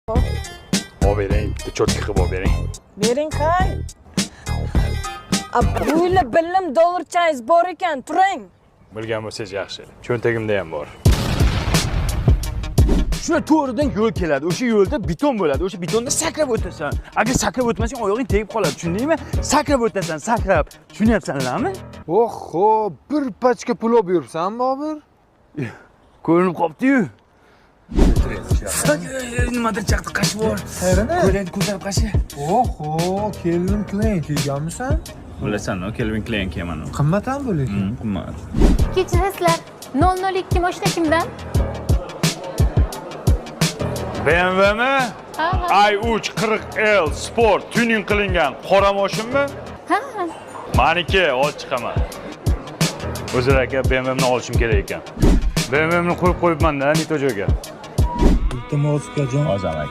Olib bering, bitta чётко qilib olib bering. Bering qay. A, buyla bilim dollarchangiz bor ekan, turing. Bilgan bo'lsangiz yaxshi. Cho'ntagimda ham bor. Shuna to'g'ridan yo'l keladi. O'sha yo'lda beton bo'ladi. O'sha betonda sakrab o'tasan. Agar sakrab o'tmasang, oyog'ing tegib qoladi. Tushundingmi? Sakrab o'tasan, sakrab. Tushunyapsanlarmi? Oho, bir pachka pul olib yuribsan, Bobur. Ko'rinib qopti-yu. Nimadir chaqdi, qashib bor. Qayerni? Ko'ylakni ko'tarib qashi. Oho, Calvin Klein kiyganmisan? Bilasan, Calvin Klein kiyaman. Qimmat ham bu lekin. Qimmat. Kechirasizlar, 002 mashina kimdan? BMWmi? Ha, ha. i3 40L Sport tuning qilingan qora mashinmi? Ha. Maniki, olib chiqaman. O'zir aka, BMWni olishim kerak ekan. BMWni qo'yib qo'yibman-da, не то joyga. Iltimos, ukajon. Hozir.